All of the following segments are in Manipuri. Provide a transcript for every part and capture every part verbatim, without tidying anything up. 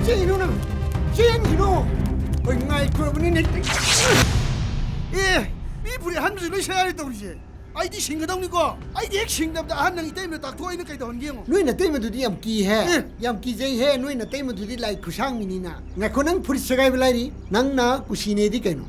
ꯀꯩꯅꯣ ꯅꯪ? ꯆꯦꯟꯈꯤꯅꯣ! ꯑꯩ ꯉꯥꯏꯈ꯭ꯔꯕꯅꯤꯅꯦ꯫ ꯑꯦ, ꯃꯤ ꯐꯨꯔꯤꯠ ꯑꯍꯟꯕꯁꯨ ꯂꯣꯏ ꯁꯦꯒꯥꯏꯔꯦ ꯇꯧꯔꯤꯁꯦ꯫ ꯑꯩꯗꯤ ꯁꯤꯡꯒꯗꯧꯅꯤꯀꯣ꯫ ꯑꯩꯗꯤ ꯍꯦꯛ ꯁꯤꯡꯗꯕꯗ ꯑꯍꯟ ꯅꯪ ꯏꯇꯩꯃꯗ ꯇꯥꯛꯊꯣꯛꯑꯣ, ꯑꯩꯅ ꯀꯩꯗꯧꯍꯟꯒꯦ ꯌꯦꯡꯉꯣ꯫ ꯅꯣꯏ ꯅꯇꯩꯃꯗꯨꯗꯤ ꯌꯥꯝ ꯀꯤꯍꯦ꯫ ꯑꯦ꯫ ꯌꯥꯝ ꯀꯤꯖꯩꯍꯦ, ꯅꯣꯏ ꯅꯇꯩꯃꯗꯨꯗꯤ ꯂꯥꯏ ꯈꯨꯠꯁꯥꯡꯕꯤꯅꯤꯅ꯫ ꯉꯥꯏꯈꯣ, ꯅꯪ ꯐꯨꯔꯤꯠ ꯁꯦꯒꯥꯏꯕ ꯂꯥꯏꯔꯤ, ꯅꯪꯅ ꯀꯨꯁꯤꯅꯦꯗꯤ ꯀꯩꯅꯣ?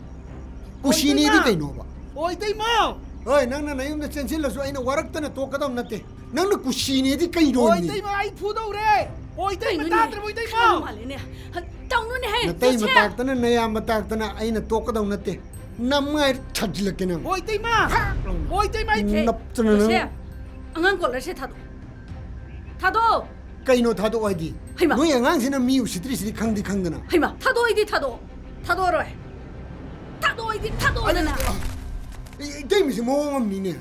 ꯀꯨꯁꯤꯅꯦꯗꯤ ꯑꯣ, ꯏꯇꯩꯃ! ꯀꯩꯅꯣꯕ? ꯑꯣ, ꯏꯇꯩꯃ! ꯍꯣꯏ, ꯅꯪꯅ ꯅꯌꯨꯝꯗ ꯆꯦꯟꯁꯤꯜꯂꯁꯨ ꯑꯩꯅ ꯋꯥꯔꯛꯇꯅ ꯇꯣꯛꯀꯗꯧ ꯅꯠꯇꯦ꯫ ꯅꯪꯅ ꯀꯨꯁꯤꯅꯦꯗꯤ ꯑꯣ, ꯀꯩꯅꯣꯅꯦ? ꯏꯇꯩꯃ, ꯑꯩ ꯐꯨꯗꯧꯔꯦ! ꯑꯣ, ꯏꯇꯩꯃ, ꯀꯩꯅꯣꯅꯦ? ꯇꯥꯗ꯭ꯔꯕꯣ, ꯏꯇꯩꯃ? ꯈꯪ ꯃꯥꯜꯂꯦꯅꯦ꯫ ꯍ, ꯇꯧꯅꯨꯅꯦꯍꯦ, ꯅꯇꯩꯃ ꯖꯣꯁꯦꯐ! ꯇꯥꯛꯇꯅ, ꯅꯌꯥꯝꯕ ꯇꯥꯛꯇꯅ ꯑꯩꯅ ꯇꯣꯛꯀꯗꯧ ꯅꯠꯇꯦ꯫ ꯅꯝꯉꯥꯏ ꯊꯥꯖꯤꯜꯂꯛꯀꯦ ꯅꯪ꯫ ꯑꯣ, ꯏꯇꯩꯃ! ꯐꯥꯛ ꯂꯥꯎꯅ꯫ ꯑꯣ, ꯏꯇꯩꯃ, ꯑꯩ ꯅꯞꯇꯅ ꯅꯪ꯫ ꯖꯣꯁꯦꯐ, ꯑꯉꯥꯡ ꯀꯣꯂꯔꯁꯦ ꯊꯥꯗꯣꯛꯑꯣ꯫ ꯊꯥꯗꯣꯛꯑꯣ! ꯀꯩꯅꯣ ꯊꯥꯗꯣꯛꯑꯣ ꯍꯥꯏꯗꯤ? ꯍꯩꯃꯥ! ꯅꯣꯏ ꯑꯉꯥꯡꯁꯤꯅ ꯃꯤ ꯎꯁꯤꯠꯇ꯭ꯔꯤꯁꯤꯗꯤ ꯈꯪꯗꯤ ꯈꯪꯗꯅ꯫ ꯍꯩꯃꯥ! ꯊꯥꯗꯣꯛꯑꯣ ꯑꯩꯗꯤ ꯊꯥꯗꯣꯛꯑꯣ꯫ ꯊꯥꯗꯣꯛꯑꯔꯣꯏ꯫ ꯊꯥꯗꯣꯛꯑꯣ ꯑꯩꯗꯤ ꯊꯥꯗꯣꯛꯑꯣꯗꯅ꯫ ꯑꯩ, ꯏꯇꯩꯃꯁꯦ ꯃꯑꯣꯡ ꯑꯃꯅꯤꯅꯦ꯫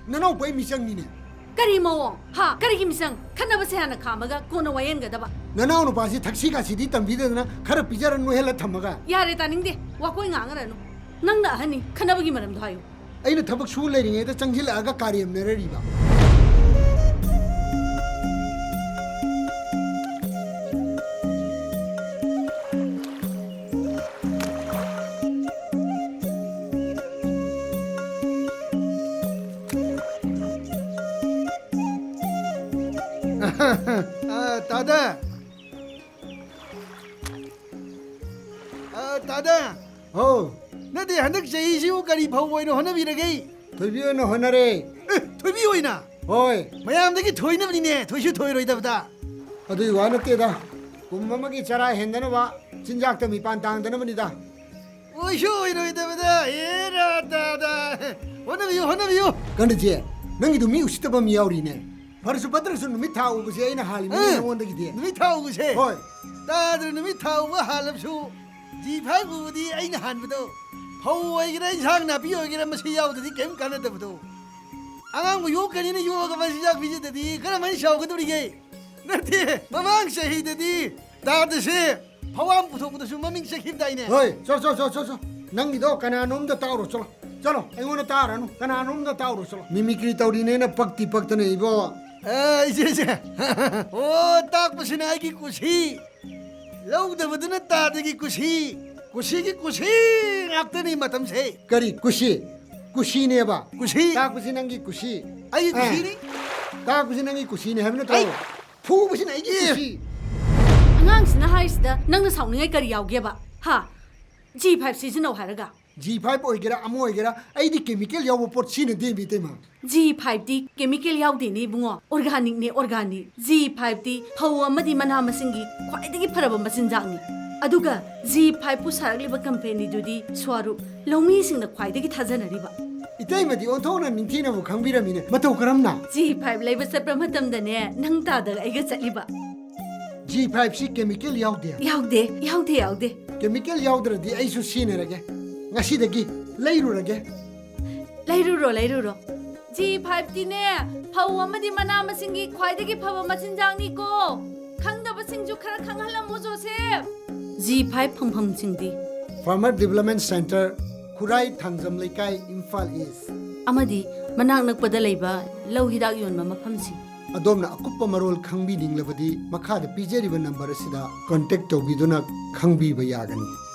ꯅꯅꯥꯎꯄꯥꯒꯤ ꯃꯤꯆꯪꯅꯤꯅꯦ꯫ ꯀꯔꯤ ꯃꯑꯣꯡ? ꯍꯥ? ꯀꯔꯤꯒꯤ ꯃꯤꯆꯪ? ꯈꯠꯅꯕꯁꯦ ꯍꯥꯟꯅ ꯈꯥꯝꯃꯒ ꯀꯣꯟꯅ ꯋꯥꯌꯦꯟꯒꯗꯕ꯫ ꯅꯅꯥꯎ ꯅꯨꯄꯥꯁꯤ ꯊꯛꯁꯤ ꯈꯥꯁꯤꯗꯤ ꯇꯝꯕꯤꯗꯗꯅ ꯈꯔ ꯄꯤꯖꯔ ꯅꯣꯏꯍꯜꯂ ꯊꯝꯃꯒ꯫ ꯌꯥꯔꯦ, ꯇꯥꯅꯤꯡꯗꯦ꯫ ꯋꯥꯀꯣꯏ ꯉꯥꯡꯉꯔꯅꯨ꯫ ꯅꯪꯅ ꯑꯍꯟꯅꯤ, ꯈꯠꯅꯕꯒꯤ ꯃꯔꯝꯗꯣ ꯍꯥꯏꯌꯨ꯫ ꯑꯩꯅ ꯊꯕꯛ ꯁꯨ ꯂꯩꯔꯤꯉꯩꯗ ꯆꯪꯁꯤꯜꯂꯛꯑꯒ ꯀꯥꯔꯦꯝꯅꯔꯔꯤꯕ꯫ ꯑ, ꯇꯥꯗ꯫ ꯑ, ꯇꯥꯗ꯫ ꯍꯣ꯫ ꯅꯠꯇꯦ, ꯍꯟꯗꯛ ꯆꯍꯤꯁꯤꯕꯨ ꯀꯔꯤ ꯐꯧ ꯑꯣꯏꯅ ꯍꯣꯠꯅꯕꯤꯔꯒꯦ? ꯊꯣꯏꯕꯤ ꯑꯣꯏꯅ ꯍꯣꯠꯅꯔꯦ꯫ ꯑꯦ, ꯊꯣꯏꯕꯤ ꯑꯣꯏꯅ? ꯍꯣꯏ꯫ ꯃꯌꯥꯝꯗꯒꯤ ꯊꯣꯏꯅꯕꯅꯤꯅꯦ, ꯊꯣꯏꯁꯨ ꯊꯣꯏꯔꯣꯏꯗꯕꯗ꯫ ꯑꯗꯨꯒꯤ ꯋꯥ ꯅꯠꯇꯦꯗ꯫ ꯀꯨꯝ ꯑꯃꯒꯤ ꯆꯔꯥ ꯍꯦꯟꯗꯅꯕ ꯆꯤꯟꯖꯥꯛꯇ ꯃꯤꯄꯥꯟ ꯇꯥꯡꯗꯅꯕꯅꯤꯗ꯫ ꯑꯣꯏꯁꯨ ꯑꯣꯏꯔꯣꯏꯗꯕꯗ, ꯍꯦꯔꯥ ꯇꯥꯗ꯫ ꯍꯣꯠꯅꯕꯤꯌꯨ, ꯍꯣꯠꯅꯕꯤꯌꯨ꯫ ꯀꯟꯗꯖꯤ, ꯅꯪꯒꯤꯗꯨ ꯃꯤ ꯎꯁꯤꯠꯇꯕ ꯑꯃ ꯌꯥꯎꯔꯤꯅꯦ꯫ ꯐꯔꯁꯨ ꯐꯠꯇ꯭ꯔꯁꯨ ꯅꯨꯃꯤꯠ ꯊꯥ ꯎꯕꯁꯦ ꯑꯩꯅ ꯍꯥꯜꯂꯤꯅꯦ ꯑ, ꯅꯉꯣꯟꯗꯒꯤꯗꯤ꯫ ꯅꯨꯃꯤꯠ ꯊꯥ ꯎꯕꯁꯦ? ꯍꯣꯏ꯫ ꯇꯥꯗ꯭ꯔ, ꯅꯨꯃꯤꯠ ꯊꯥ ꯎꯕ ꯍꯥꯜꯂꯕꯁꯨ, ꯖꯤ ꯐꯥꯏꯚ ꯎꯕꯗꯤ ꯑꯩꯅ ꯍꯥꯟꯕꯗꯣ꯫ ꯐꯧ ꯑꯣꯏꯒꯦꯔꯥ, ꯏꯟꯁꯥꯡ ꯅꯥꯄꯤ ꯑꯣꯏꯒꯦꯔꯥ, ꯃꯁꯤ ꯌꯥꯎꯗ꯭ꯔꯗꯤ ꯀꯩꯝ ꯀꯥꯟꯅꯗꯕꯗꯣ꯫ ꯑꯉꯥꯡꯕꯨ ꯌꯣꯛꯀꯅꯤꯅ ꯌꯣꯛꯑꯒ ꯃꯆꯤꯟꯖꯥꯛ ꯄꯤꯖꯗꯗꯤ ꯀꯔꯝꯍꯥꯏꯅ ꯆꯥꯎꯒꯗꯧꯔꯤꯒꯦ? ꯅꯠꯇꯦ, ꯃꯃꯥꯡ ꯆꯍꯤꯗꯗꯤ ꯇꯥꯗꯁꯦ ꯐꯧ ꯑꯃ ꯄꯨꯊꯣꯛꯄꯗꯁꯨ ꯃꯃꯤꯡ ꯆꯠꯈꯤꯕꯗꯥꯏꯅꯦ? ꯍꯣꯏ, ꯆꯣ, ꯆꯣ, ꯆꯣ, ꯆꯣ, ꯆꯣ꯫ ꯅꯪꯒꯤꯗꯣ ꯀꯅꯥꯅꯣꯝꯗ ꯇꯥꯛꯎꯔꯣ, ꯆꯠꯂꯣ꯫ ꯆꯠꯂꯣ, ꯑꯩꯉꯣꯟꯗ ꯇꯥꯔꯅꯨ꯫ ꯀꯅꯥꯅꯣꯝꯗ ꯇꯥꯛꯎꯔꯣ, ꯆꯠꯂꯣ꯫ ꯃꯤꯃꯤꯀ꯭ꯔꯤ ꯇꯧꯔꯤꯅꯦꯅ ꯄꯛꯇꯤ ꯄꯛꯇꯅ ꯏꯕꯣ꯫ ꯑ, ꯏꯆꯦ, ꯏꯆꯦ꯫ ꯑꯣ, ꯇꯥꯛꯄꯁꯤꯅ ꯑꯩꯒꯤ ꯀꯨꯁꯤ꯫ ꯂꯧꯗꯕꯗꯨꯅ ꯇꯥꯗꯒꯤ ꯀꯨꯁꯤ, ꯀꯨꯁꯤꯒꯤ ꯀꯨꯁꯤ ꯉꯥꯛꯇꯅꯤ ꯃꯇꯝꯁꯦ꯫ ꯀꯔꯤ ꯀꯨꯁꯤ? ꯀꯨꯁꯤꯅꯦꯕ꯫ ꯀꯨꯁꯤ? ꯇꯥꯛꯄꯁꯤ ꯅꯪꯒꯤ ꯀꯨꯁꯤ꯫ ꯑꯩꯒꯤ ꯑꯦ꯫ ꯀꯨꯁꯤꯅꯤ꯫ ꯇꯥꯛꯄꯁꯤ ꯅꯪꯒꯤ ꯀꯨꯁꯤꯅꯦ ꯍꯥꯏꯕ ꯅꯠꯇ꯭ꯔꯣ? ꯑꯩ ꯐꯨꯕꯁꯤꯅ ꯑꯩꯒꯤ ꯑꯦ꯫ ꯀꯨꯁꯤ꯫ ꯑꯉꯥꯡꯁꯤꯅ ꯍꯥꯏꯔꯤꯁꯤꯗ ꯅꯪꯅ ꯁꯥꯎꯅꯤꯡꯉꯥꯏ ꯀꯔꯤ ꯌꯥꯎꯒꯦꯕ? ꯍꯥ? ꯖꯤ ꯐꯥꯏꯚ ꯁꯤꯖꯤꯟꯅꯧ ꯍꯥꯏꯔꯒ? ꯖꯤ ꯐꯥꯏꯚ ꯑꯣꯏꯒꯦꯔꯥ, ꯑꯃ ꯑꯣꯏꯒꯦꯔꯥ, ꯑꯩꯗꯤ chemical ꯌꯥꯎꯕ ꯄꯣꯠ ꯁꯤꯖꯤꯟꯅꯗꯦ, ꯏꯇꯩꯃ꯫ ꯖꯤ ꯐꯥꯏꯚꯇꯤ chemical ꯌꯥꯎꯗꯦꯅꯦ ꯏꯕꯨꯡꯉꯣ, organicꯅꯦ, organic꯫ ꯖꯤ ꯐꯥꯏꯚꯇꯤ ꯐꯧ ꯑꯃꯗꯤ ꯃꯅꯥ ꯃꯁꯤꯡꯒꯤ ꯈ꯭ꯋꯥꯏꯗꯒꯤ ꯐꯔꯕ ꯃꯆꯤꯟꯖꯥꯛꯅꯤ꯫ ꯑꯗꯨꯒ ꯖꯤ ꯐꯥꯏꯚꯄꯨ ꯁꯥꯔꯛꯂꯤꯕ companyꯗꯨꯗꯤ ꯁ꯭ꯋꯔꯨꯞ, ꯂꯧꯃꯤꯁꯤꯡꯅ ꯈ꯭ꯋꯥꯏꯗꯒꯤ ꯊꯥꯖꯅꯔꯤꯕ꯫ ꯏꯇꯩꯃꯗꯤ ꯑꯣꯟꯊꯣꯛꯅ ꯅꯤꯡꯊꯤꯅꯕꯨ ꯈꯪꯕꯤꯔꯝꯃꯤꯅꯦ꯫ ꯃꯇꯧ ꯀꯔꯝꯅ? ꯖꯤ ꯐꯥꯏꯚ ꯂꯩꯕ ꯆꯠꯄ ꯃꯇꯝꯗꯅꯦ, ꯅꯪ ꯇꯥꯗ ꯑꯩꯒ ꯆꯠꯂꯤꯕ꯫ ꯖꯤ ꯐꯥꯏꯚꯁꯤ chemical ꯌꯥꯎꯗꯦ? ꯌꯥꯎꯗꯦ, ꯌꯥꯎꯗꯦ, ꯌꯥꯎꯗꯦ꯫ Chemical ꯌꯥꯎꯗ꯭ꯔꯗꯤ ꯑꯩꯁꯨ ꯁꯤꯖꯤꯟꯅꯔꯒꯦ꯫ ꯉꯁꯤꯗꯒꯤ ꯂꯩꯔꯨꯔꯒꯦ꯫ ꯂꯩꯔꯨꯔꯣ, ꯂꯩꯔꯨꯔꯣ꯫ ꯖꯤ ꯐꯥꯏꯚꯇꯤꯅꯦ, ꯐꯧ ꯑꯃꯗꯤ ꯃꯅꯥ ꯃꯁꯤꯡꯒꯤ ꯈ꯭ꯋꯥꯏꯗꯒꯤ ꯐꯕ ꯃꯆꯤꯟꯖꯥꯛꯅꯤꯀꯣ꯫ ꯈꯪꯗꯕꯁꯤꯡꯁꯨ ꯈꯔ ꯈꯪꯍꯜꯂꯝꯃꯨ, ꯖꯣꯁꯦꯐ꯫ ꯖꯤ ꯐꯥꯏꯚ ꯐꯪꯐꯝꯁꯤꯡꯗꯤ? Farmer Development Centre, Khurai Thangjam Leikai, Imphal ꯏꯁ꯫ ꯑꯃꯗꯤ ꯃꯅꯥꯛ ꯅꯛꯄꯗ ꯂꯩꯕ ꯂꯧ ꯍꯤꯗꯥꯛ ꯌꯣꯟꯕ ꯃꯐꯝꯁꯤꯡ꯫ ꯑꯗꯣꯝꯅ ꯑꯀꯨꯞꯄ ꯃꯔꯣꯜ ꯈꯪꯕꯤꯅꯤꯡꯂꯕꯗꯤ ꯃꯈꯥꯗ ꯄꯤꯖꯔꯤꯕ number ꯑꯁꯤꯗ contact ꯇꯧꯕꯤꯗꯨꯅ ꯈꯪꯕꯤꯕ ꯌꯥꯒꯅꯤ꯫